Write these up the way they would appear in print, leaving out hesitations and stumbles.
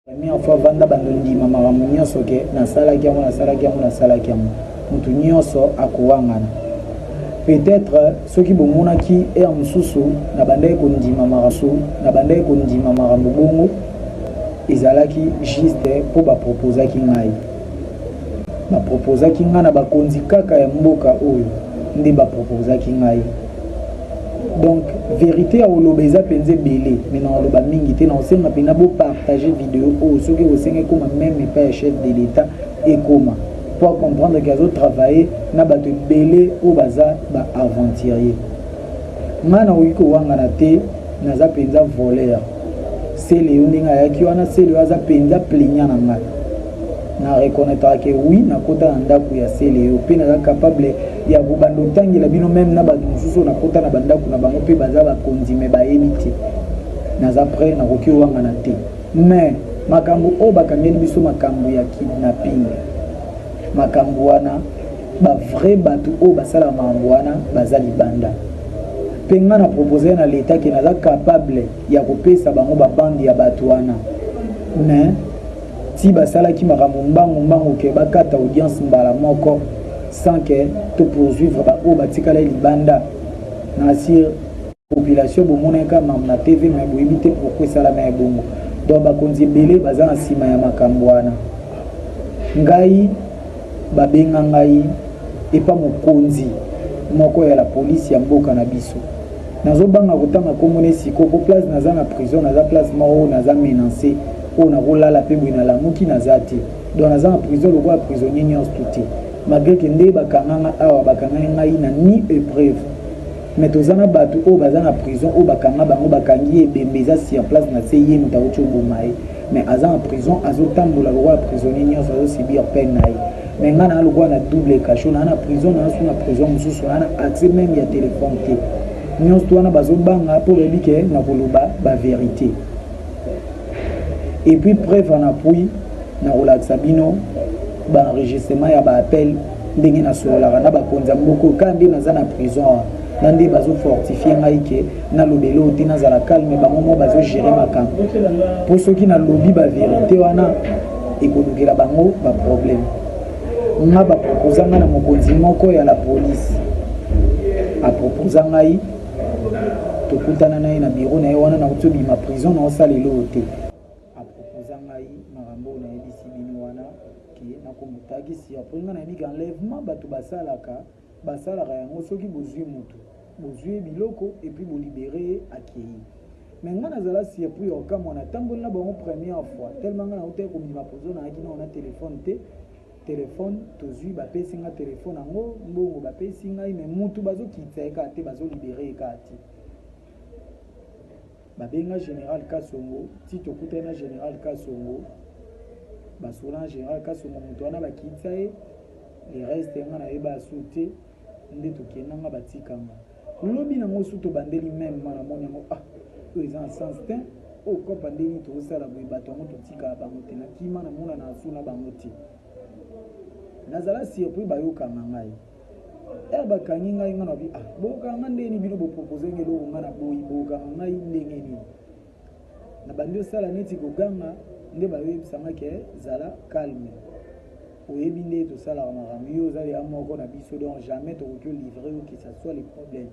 Première fois vanda bando ndima makambo nyonso ke nasalaki yango, nasalaki yango, nasalaki yango, moto nyonso akowangana. Peut-être soki bomonaki heure mosusu nabandaki kondima makambo, nabandaki kondima makambo bongo, ezalaki juste mpo baproposaki ngai, baproposaki ngai na bakonzi kaka ya mboka oyo nde baproposaki ngai. Donc vérité ya koloba eza mpenza ebele, mais na koloba mingi te. Na kosenga mpenza bopartage video oyo, soki ekosenga ekóma même epai ya chef de l'État, ekóma po acomprendre ke azotravaille na bato ebele oyo baza baaventurier. Ngai nakoki kowangana te, naza mpenza voleur. Sele yo ndenge ayaki wana, Sele oyo aza mpenza plaignant na ngai, na reconnaîtraka ke oui, nakota na ndako ya Sele yo, mpe naza capable ya kobanda otangela bino même na bato mosusu oyo nakota na bandako na bango mpe baza bakonzi, me bayebi te. Naza prêt, nakoki owangana te. Mais makambo oyo bakangeli biso, makambo ya kidnapping, makambo wana, bavrai bato oyo basalaka makambo wana baza libanda. Mpe ngai na propose na leta ke naza capable ya kopesa bango babande ya bato wana, mais ti basalaki makambo mbangu mbangu ke bakata audience mbala moko sans ke to poursuivre baoyo batikala libanda. Na assure population, bomonaki kaka makambo na TV, mais boyebi te pourquoi esalama ya bongo. Donc bakonzi ebele baza na nsima ya makambo wana. Ngai babenga ngai epa mokonzi moko ya la police ya mboka na biso. Nazobanga kotanga nkombo na esiko po place naza na prison, naza place moko oyo naza menacé, oyo nakolala mpe boye nalamuki naza te. Donc naza na prison lokola prisonnier nyonso tu te, malgré ke nde bakanganga awa, bakangaki ngai na ni épreuve. Mais toza na bato oyo baza na prison oyo bakanga bango, bakangi ye, ebembe eza sur place na se, ye moto auti oboma ye, mais aza na prison, azotambola lokola prisonnier nyonso, azosubir peine na ye. Mais ngai naa lokola na double cachot, naa na prison, naa su na prison mosusu, naa na accès même ya telefone te. Nyonso to wana bazobanga mpo bayebi ke na koloba bavérité. Et puis preuve en appui, nakolakisa bino baenregistrement ya baappel ndenge nasololaka na bakonzi ya mboka oyo. Kaka nde naza na prison awa na nde bazofortifie ngai ke nalobela oyo te, nazala calme, bango moko bazogere makambo, mpo soki nalobi bavérité wana ekolukela bango baproblème. Nga baproposa ngai na mokonzi moko ya la police, aproposa ngai tokutana na ye na bureau na ye wana. Nauti obima prison, naosala eloko te. Aproposa ngai makambo oyo nayebisi bino wana ke nakomotagisi. Apres ngai nayebi ke enlèvement bato basalaka, basalaka yango soki bozwi motu, bozwi ye biloko et puis bolibere ye, akei. Mais ngai nazala surpris ya okamwa. Natamboli na bango première fois, tellement ngai nautaki kobima prison, nayaki nao na telefone te. Telefone tozwi, bapesi nga telefone yango, mbongo bapesi ngai, mais mutu bazokitisa ye kaka te, bazolibere ye kaka te. Babenga général Kasongo, ti tokutani na général Kasongo, basola na général Kasongo, moto wana bakitisa ye. Le reste nga nayeba asu te. Nde tokendanga, batikanga. Lobi nango su tobandeli même ma, namoni yango, ah, oyo eza na sens te, oyo kopa ndenge tozosala boye. Bato yango totikaka bango te. Nakima, namona na asu na bango te. Nazala surpris, bayokanga ngai. Ere bakangi ngai, ngai nabi: "Ah, bokanga ndenge nini? Bino bopropose ngai eloko, ngai naboyi, bokanga ngai ndenge nini?" Na bandi osala neti koganga, nde bayoyebisanga ke zala calme, oyebi nde tosalaka makambo, yo oza ya moko na biso, donc jamais tokoki olivre yo, que ça soit le problème.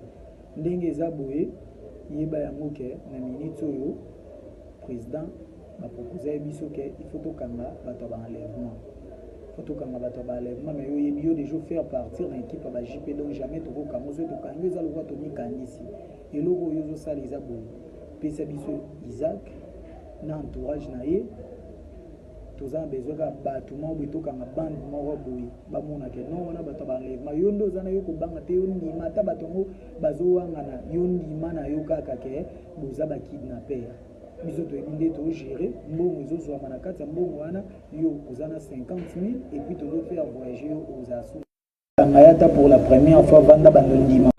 Ndenge eza boye, yeba yango ke na minute oyo président bapropose ye biso ke il faut tokanga bato ya baenlèvement, faut tokanga bato ya baenlèvement. Mais yo oyebi, yo déjà faire partir na équipe ya ba JP, donc jamais tokokanga. Soki tokangi, eza lokola tomikangisi. Eloko oyo ozosala eza boye: pesa biso Isaac na entourage na ye. Toza na besoin kaka bato moko boye, tokanga bande moko boye, bamonake non, wana bato ya baenlèvement. Yo nde oza na yo, kobanga te, yo ndima. Ata bato yango bazowangana, yo ndima na yo kaka ke boza bakidnapper. Biso toyebi nde togere mbongo ezozwama na kati ya mbongo wana. Yo oza na 50 000 et puis tozofaire voyager yo, ozala su kanga ye ata pour la première fois. Vanda, bando ndima.